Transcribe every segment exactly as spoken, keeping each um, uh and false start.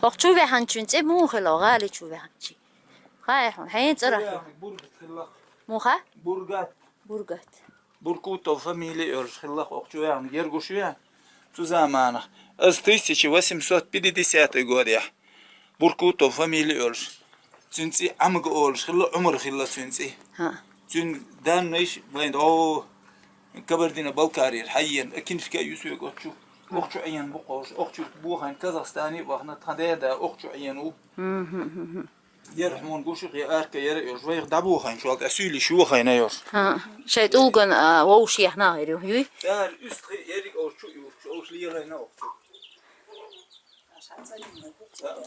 ХӀокху чу ваьхьначун цӀе муха хилла, гӀали чу ваьхьначий? Хаьий хьуна, хьенан цӀарах ю? Бургат хилла. Муха? Бургат. Бургат. Буркутов фамилия йолуш хилла хӀокху чу ваьхьна, гергуш веана. Цу заманахь, аз тысяча восемьсот пятидесятый годехь, Буркутов фамилия йолуш. Цуьнан цӀе Ӏамга олуш хилла, Ӏумар хилла цуьнан цӀе. ХӀаъ. Цуьнан даннаш вайн дӀо Кабардино-Балкарера хьаена, а киншка а ю соьга оцу чу. Охчу Ӏена бу кхуш, охчу бохайн Казахстане а вахна, тхан дада охчу Ӏена ву. Яра хьуна гуш я, арка яра а йолуш, вайх дӀабохайн шуьлта, суьйлиш йохайна йолуш. ХӀаъ. Шайн тӀулган, а, вовшех нахера ю, юй? Цара уьстагӀий ерриг а олуш чу юьйхуш, олуш лелайна охчу.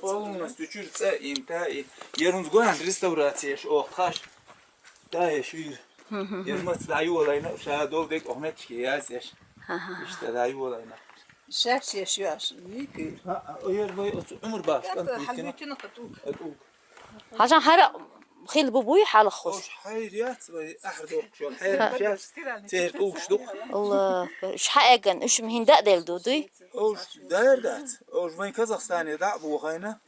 Полностью чуьра цӀа а йина, та а йина. Ярунца гуьйна реставрацияш оху тхаш. Та еш вийра. Яр маца дӀайолайна, ша долу дег оху метташке яц еш. Иштта дӀайолайна. Шаьш еш ю аша, вуьйкуьйра. А, а, яр вай оцу Ӏумар баш, кӀант вуьйкина. Хьалхьуьйтина кху тӀулг. А тӀулг. Хьажа хьара хила бу буй хьалххуш? Ош хьайр яц вай, ахьар дохкуш йолу хьайр шаьш, церан тӀулгаш ду. Аллаху акбар. Уьш хьаэган, уьш ма хӀинда а делла ду, дуй? Ош дара дац. Ош вайн Казахстане дӀа а бохайна,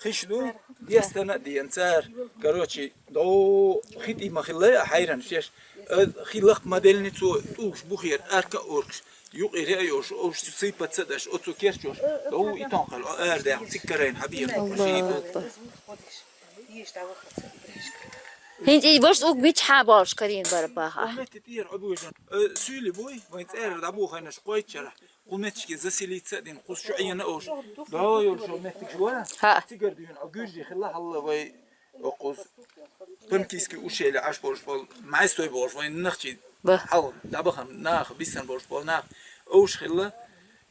хиш ду, дестана а деана цара. Короче, дов хи тӀе ма хилла а хьайран шеш. Э, хи лакха ма деллани цо тӀулгаш бухера, арка а оркуш, юкъера а йолуш, ош сыпаться а даш, оцу керчош, дов и тонкхал, о, ара даьхна, циггарайна хьабийра. Аллаху акбар. ХӀинца и ваша уг мичахьа болуш карийна бара баха? О, метте тӀера Ӏобуьйжина. Э, суьйли буй, вайн цӀера дӀабохайнаш кхойтта шарахь. Кху метташке заселиться а дина, кхуза чу Ӏена ош. Да, йолуш меттигаш вара. ХӀаъ. Цигара дуьйна, а гуьржи хилла хьалла вай, о, кхуза. Панкийский ущелье Ӏаш болуш болу, маьстой болуш, вайн нахчий. Ба. Хьал, дӀабахан нах, бисан болуш болу нах. Ош хилла,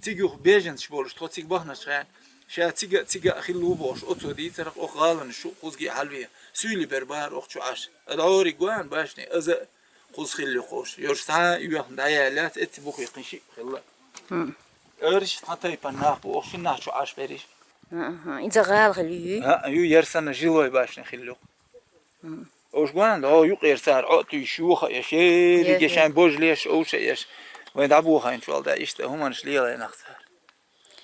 цига юха беженцаш болуш, тхо цига баханаш хьан. Ша цига, цига а хилла ву бохуш, оцо дийцарах, оху гӀаланаш шу кхузге а хьалве. Суьйли бер бахара оху чу Ӏаш. Ада гӀориг ван башни, аза кхуза хилла юкхуш. Йош цхьа а юьхна дӀаяьллац, эцци бухе кхин шиъ хилла. Ариш цхьа тайпан нах бу, оху шин нах чу Ӏаш бериш. Аха, иза гӀала хилла ю? А, ю, яр санна жилой башни хилла юкх. Ош гуан, о, юкъера цара Ӏо а туьйш, юха а еш, ериге шайн божа леш, овша а еш. Вайн дӀабохайнчу вал да, иштта хӀуманаш лелай нах цара.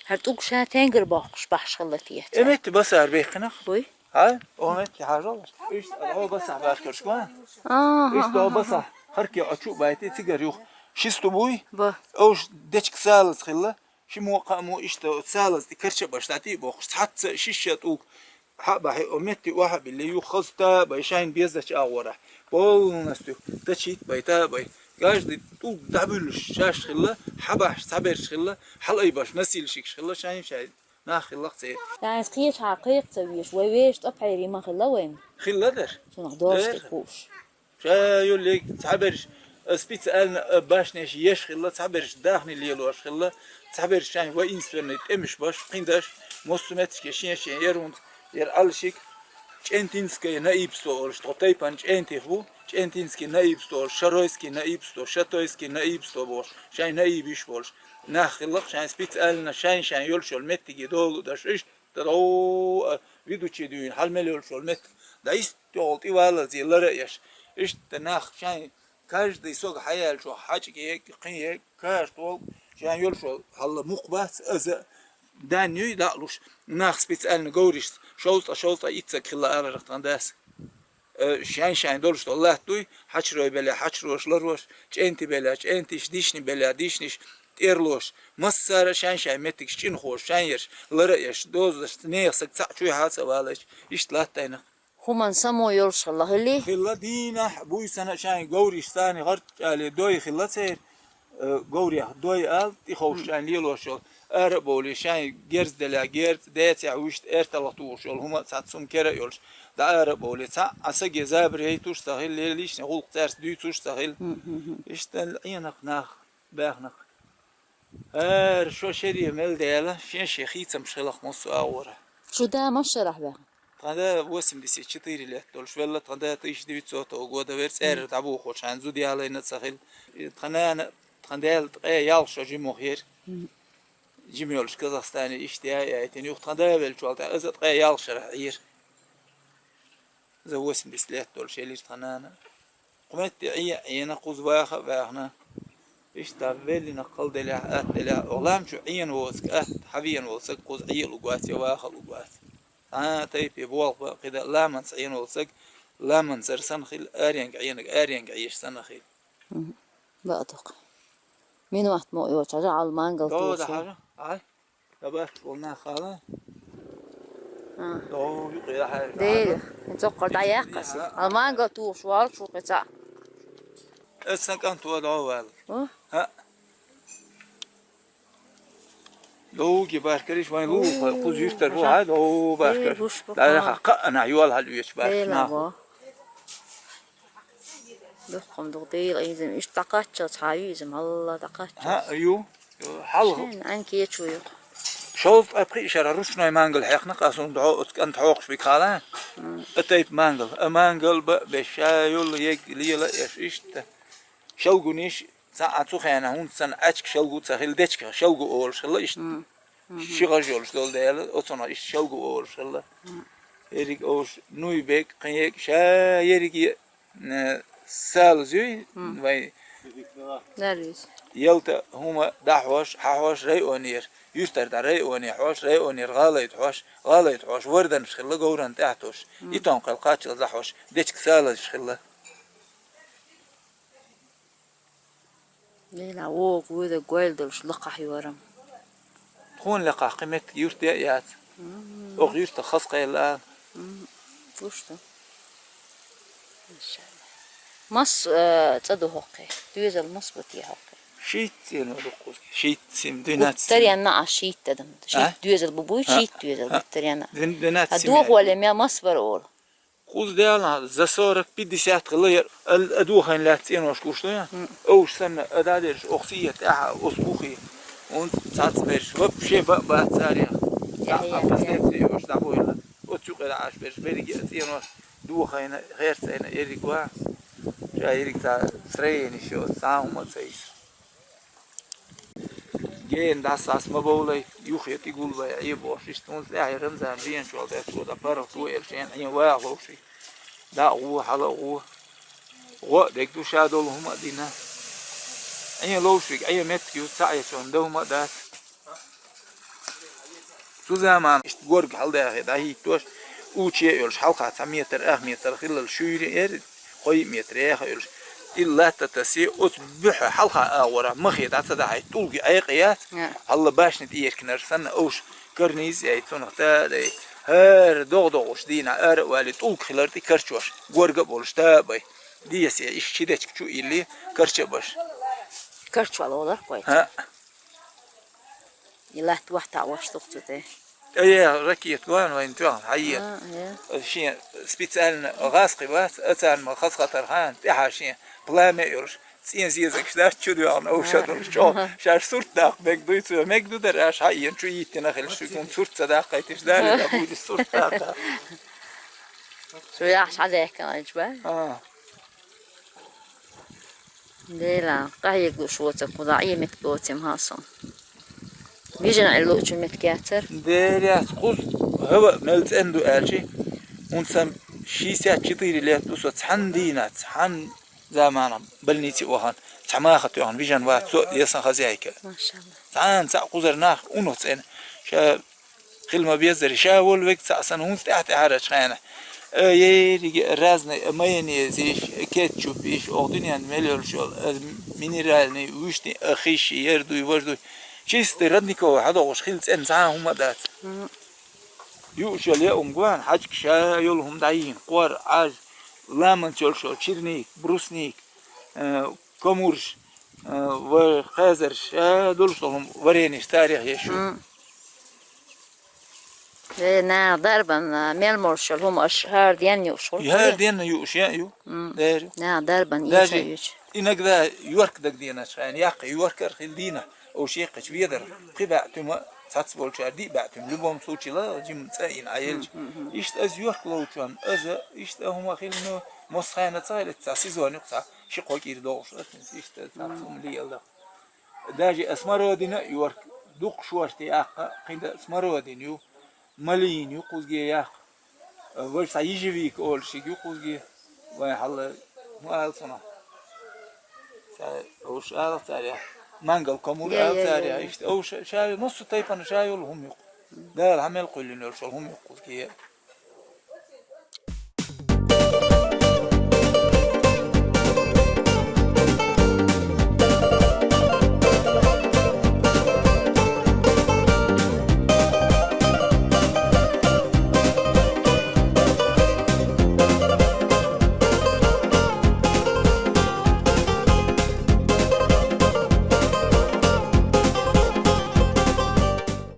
ХӀара тӀулг ша тенгар боккхуш бахьаш хилла те? Э, метте басар бехкинах. Буй? Хьа? О, метте хьажал. Иштта, о, басар башкарш гуан. Аха, иштта, о, аха, басар. Харке а чу а байтий, цигар юх. Шисту буй? Ба. Ош дечка салаз хилла. Ши мукъа а мо иштта салаз тӀе карча а баш, дӀатӀе а бохуш, цхьацца шишша тӀулг хьа а бахьи, о метте охьа а билли, ю хазта а бай шайн безачу агӀорахь. Полностью тачит а бай, та а бай. Каждый тӀулг дӀабуьллуш шаш хилла, хьабахьаш цхьаберш хилла, хьалайбаш насилщикаш хилла, шайн-шайн нах хилла церан. Тайнас кхечахьа кхайкха ца веш, вай вешан тӀапхьерий ма хилла вайн? Хилла дара. Цунах дош тӀе кхуш. Ша йоллиг цхьаберш, э, специально, э, башнеш еш хилла, цхьаберш дахни лелош хилла, цхьаберш шайн воинственный тӀемаш баш, кхиндаш, массу метташке шен-шен ярунца, яр Ӏалшик, ЧӀентинское наибство олуш, тхо тайпан чӀентих бу, ЧӀентинский наибство олуш, Шаройский наибство, Шатойский наибство болуш, шайн наибиш болуш. Нах хилла, шайн специально, шайн-шайн йолуш йолу меттиге долу даш, иштта дов, а, ведучий дуьйна, хьал мел йолуш йолу меттиг. Да ист- Тохал тӀе валлалц лара а еш. Иштта нах шайн каждый сога хьаяьллачо хьачӀа ег, кхин ег, кашта волу, шайн йолуш волу хьалла мукх бац, аза дан юй дӀа а луш. Нах специально говриш, шовзткъа, шовзткъа иццаг хилла аларах тхан дас. Э, шайн-шайн долуш долу латта дуй, хьачарой беля хьачарош, ларош, чӀенти беля чӀентиш, дишни беля дишниш, тӀерлош. Массара шайн-шайн меттигаш чӀинхош, шайн ерш, лара а еш, дозалаш, нехан саг цхьаъ чуй хьаца а валайча, иштта латтайна. ХӀуман само йолуш хилла хилли? Хилла дийнахь, буьйсана шайн говриш царни гӀарчӀале дой хилла церан, э, говрех дой ала, тӀеховш шайн лелош йолу. Ара а бовлий, шайн герз деля герз, децехь вуьшта эрталгӀа тухуш йолу, хӀума а цхьацца хӀума кера а йолуш, дӀа ара а бовлий, цхьа а саге забар яйтуш а ца хилла, лелийчни гӀуллакх цаьрца дуьйцуш а ца хилла. Иштта Ӏенакх нах, баьхнакх. ХӀара шо шаре мел дела, шен-шен хийцамаш хилахь массо а агӀора. Шу да масшарахь ваьхна? Тхан да восемьдесят четыре лет долуш велла, тхан да тысяча девятьсот года вер цӀерара дӀабохочу хьайн зуда ялайна а ца хилла. И тхан нана, тхан дела ткъе ялх шо жимох ера. Жима йолуш Казахстане иштта яй яйтина. Юха тхан да веллачул тӀаьхьа иза ткъе ялх шарахь Ӏийра. За восемьдесят лет долуш елира тхан нана. Кху метте Ӏе а Ӏена, кхуза ваха а ваьхна. Иштта веллина кхалделехь, атта делехь, оха лам чу Ӏена воцург, атта хьавена воцург кхуза Ӏе а лугвац, я ваха а лугвац. А, тайпе болх ба, кхида ламанца Ӏенал саг, ламанцара санна хила, аренга Ӏенаг, аренга Ӏеш санна хила. Мгм. Баъ дукха. Минот мо йоцу хьажа, ал мангал ДогӀу да тухуш ву. Хьажа? Ай? Дабат волна хала? А. ДогӀу юкъе хьажа. Дели, цоккхар дӀаяккха аса. А, а. Ал мангал тухуш вал шу кхи ца. Эс сан кӀант ва догӀу вал. О? А. Довги баркариш вайн лугу, кхуза юьртара бу, хьа, дову баркар. Эй, гуш бу, Дала хьа. Ха кхаъна, юал хьал уьйч баркаш Дела нах. Бу. Духкам дух Дела, изим, иш дӀакхаччалц хьа ю, изим, Алла дӀакхаччалц. Хьа, ю, хьал. Шен, ан кечу ю. Шовз тӀапхи ишара ручной мангал хьехна, къасун дӀо, оцкан тхьокхуш бик хала. М. А тайп мангал, а мангал ба, беша, юл, ег, лела, эш, ишта. Шалгуниш, Ца а цу хенахь хӀунда санна Ӏачка шалгу ца хилла, дечка шалгу олуш хилла иштта. Мгм. Мгм. Ши гӀаж йолуш долу дела, оцунах иштта шалгу олуш хилла. Мгм. Ерриг овуш нуй бег, кхин ег ша ерриге, э, салаз юй, мгм, вай Дарвис. Ялта хӀума дӀахьош, хьахьош районера, юьртара дӀа районе хьош, районера гӀалайта хьош, гӀалайта хьош, варданаш хилла говран тӀаьхьа тош. Мгм. И тонкъел кхаччалц дӀахьош, дечка салазаш хилла. Лела, вогӀу вуьйда гойла долуш лакхахь йорам. Тхуна лекхахь кхин меттиг юрт де а яц. Мм. Оха юьртах хаза кхайла а. Мм, гуш ду. Машалла. Мас, э, цӀа ду хӀокхе? Доьзал мас бу те хӀокхе? Шийтта цӀено ду кхуза. Шийтта сим, двенадцать сим. Гуттар янна а шийтта адам. А? Шийтта доьзал бу буй, а, шийтта доьзал а, гуттар янна. Двен-, двенадцать а сим дух яй. Вале мя мас бар олу. Кхуза дела, за сорок пятьдесят хилла яра, ал а дохайн лаьцна цӀенош гуш ду я? Мм. Овш санна, а дӀадерш, охсиет, ахьа, ос бухи. Он цац берш, вообще ба-, бац царех. Я, я, я. А последствия ош дӀабойла. Оцу юкъера Ӏаш берш, берриге а цӀенош дохайна, херцайна, ерриг ва. Ша ерриг ца строение шо, ца хӀума ца йиш. Гена дӀасас ма бовлай, юххе тӀе гулбай, Ӏе бохуш, иштта хӀунца тӀаьхье Рамзан венчул деш, цо дан паргӀато эр шен Ӏен ваха ловший. ДӀа а гӀо, хьала а гӀо. ГӀо а дерг ду, ша долу хӀума а дина. Ӏен ловшиг, Ӏен меттиг ю, ца Ӏечунна дан хӀума а дац. Цу замана иштта горга хьалдахе дӀахӀиттош, уче а йолуш, хьалха цхьа метр, ах метр хиллал шуьйра эр, кхо метр яха а йолуш. И латта тасе, оцу буьхьа хьалха агӀора махе дӀа ца дахьайта, тӀулги Ӏекъа яц, хьалла башни тӀееркинарш санна, овш карниз а яй, цунах та а дай, хӀара догӀа-догӀуш дийна ара а вали, тӀулг хилар тӀе карчош, горга а болуш, та а бай. Десе, иш ши дечка чу илли, карча а баш. Карчвал олар кхойца. ХӀаъ. И латта вахта а ваша туху цу тӀе. Э, ракета гон вайн тоьхна, хьайе. А, э. Шен специально гӀазкхи бац, а царна ма хаза хатар хан, тӀаьхьа шен пламя а йолуш, цӀен зезагаш дац чу доьгӀна, овша долуш чӀо. Шаьш сурт даккха мег дуй цо, мег ду дара, аш хьайен чу йиттина хила шуьгун сурт ца даккхайтиш, даре да буьйдис сурт даккха. Шу яхаш хьадаьккхина иш бай? А. Дела, къахьега луш воцург кхузахь Ӏеметтиг воций-м хьан сон. Вижина Ӏилла луучун меттиг яцара? Дера яц, кхуза хӀава мел цӀена ду аьлчи, хӀунда сан шестьдесят четыре лет ду со цхьана дийнахь, цхьана заманахь больнице вахана, цхьа маха тоьхна вижина вац со, я сан хозяйка. Машалла. Цхьана цхьаъ кхузара нах унах цӀена. Ша Хила ма беззара, ша волу вег цхьаъ санна, хӀунца тӀаьхьа-тӀаьхьарачу хенахь, а, ерриге а разный, а, майонезиш, а, кетчупиш, оха дуьненна мел йолуш йолу, а, минеральный, вуьшти, а, хиш, ер дуй, важ дуй. Чисто родниковый хьадогӀуш хила цӀена цхьа а хӀума а дац. Мгм. Юуш йолу яа хӀума гон, хьаьжка ша йолу хӀума дӀайийна, кхор, Ӏаж, ламанца йолуш йолу черник, брусник, а, комурш, а, ва кхезарш, а, долуш долу хӀума варениш царех еш ю. Мгм. Э, наха дарбан, а, мел молуш йолу хӀума аша хӀара денна юуш хуьлу? ХӀара денна юуш, я, ю. М. Дера. Наха дарбан даже ича юуш. Иногда йорк дагаденачу хенахь, яккхий йоркара хила дийна, ош еккхачу ведар, пхи баьӀ туьма, цац болчара диъ баьӀ туьма, в любом случае, ла, жим цӀа йина Ӏаелча. Мгм, мгм. Иштта аз йорк ловчун, аз иштта хӀума хила, ну, мосхайна ца хилица, сезон юкъа цхьа, ши-кхо кӀира догӀуш, аз иштта цхьа хӀума лела. Даже а смородина а йорк, дукха шорта яккха, кхин дан смородина ю, малина ю кхузге яккха. Важа цхьа ежевика олуш ю кхузге, вайн хьалла, хӀун ала цунах? Цхьа овш ала царех, мангал комур ала царех, иштта овш ша, массо тайпана ша йолу хӀума ю кху. Дала хӀама мел кхоьллина йолчул хӀума йоккхалла кхы.